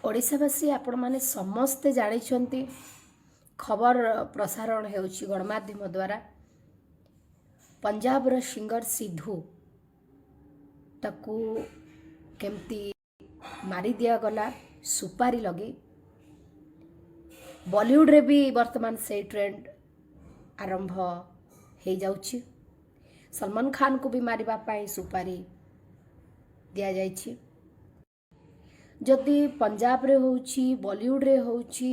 ଓଡ଼ିଶାବାସୀ, ଆପଣମାନେ ସମସ୍ତେ ଜାଣିଛନ୍ତି, ଖବର ପ୍ରସାରଣ ହେଉଛି ଗଣମାଧ୍ୟମ ଦ୍ୱାରା। ପଞ୍ଜାବର ସିଙ୍ଗର ସିଧୁ, ତାକୁ କେମିତି ମାରି ଦିଆଗଲା ସୁପାରି ଲଗେଇ। ବଲିଉଡ଼ରେ ବି ବର୍ତ୍ତମାନ ସେଇ ଟ୍ରେଣ୍ଡ ଆରମ୍ଭ ହେଇଯାଉଛି। ସଲମାନ ଖାନକୁ ବି ମାରିବା ପାଇଁ ସୁପାରି ଦିଆଯାଇଛି। ଯଦି ପଞ୍ଜାବରେ ହେଉଛି, ବଲିଉଡ଼ରେ ହେଉଛି,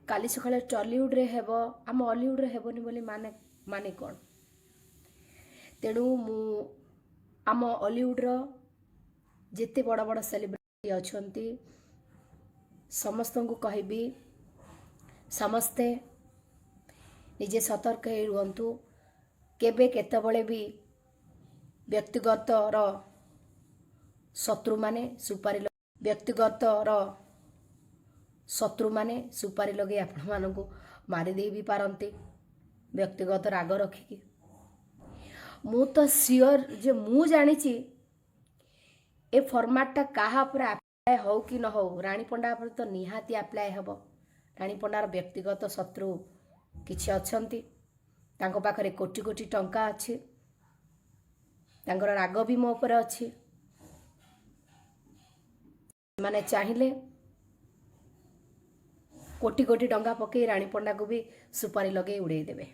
କାଲି ସକାଳେ ଟଲିଉଡ଼ରେ ହେବ। ଆମ ଅଲିଉଡ଼ରେ ହେବନି ବୋଲି ମାନେ କ'ଣ? ତେଣୁ ମୁଁ ଆମ ଅଲିଉଡ଼ର ଯେତେ ବଡ଼ ବଡ଼ ସେଲିବ୍ରିଟି ଅଛନ୍ତି, ସମସ୍ତଙ୍କୁ କହିବି, ସମସ୍ତେ ନିଜେ ସତର୍କ ହେଇ ରୁହନ୍ତୁ। କେବେ କେତେବେଳେ ବି ବ୍ୟକ୍ତିଗତର ଶତ୍ରୁମାନେ ସୁପାରି, ବ୍ୟକ୍ତିଗତର ଶତ୍ରୁମାନେ ସୁପାରି ଲଗେଇ ଆପଣମାନଙ୍କୁ ମାରିଦେଇ ବି ପାରନ୍ତି, ବ୍ୟକ୍ତିଗତ ରାଗ ରଖିକି। ମୁଁ ତ ସିଓର ଯେ ମୁଁ ଜାଣିଛି, ଏ ଫର୍ମାଟଟା କାହା ଉପରେ ଆପ୍ଲାଏ ହଉ କି ନ ହଉ, ରାଣୀ ପଣ୍ଡା ଉପରେ ତ ନିହାତି ଆପ୍ଲାଏ ହେବ। ରାଣୀ ପଣ୍ଡାର ବ୍ୟକ୍ତିଗତ ଶତ୍ରୁ କିଛି ଅଛନ୍ତି। ତାଙ୍କ ପାଖରେ କୋଟି କୋଟି ଟଙ୍କା ଅଛି। ତାଙ୍କର ରାଗ ବି ମୋ ଉପରେ ଅଛି। ସେମାନେ ଚାହିଁଲେ କୋଟି କୋଟି ଟଙ୍କା ପକେଇ ରାଣୀ ପଣ୍ଡାକୁ ବି ସୁପାରି ଲଗେଇ ଉଡ଼େଇ ଦେବେ।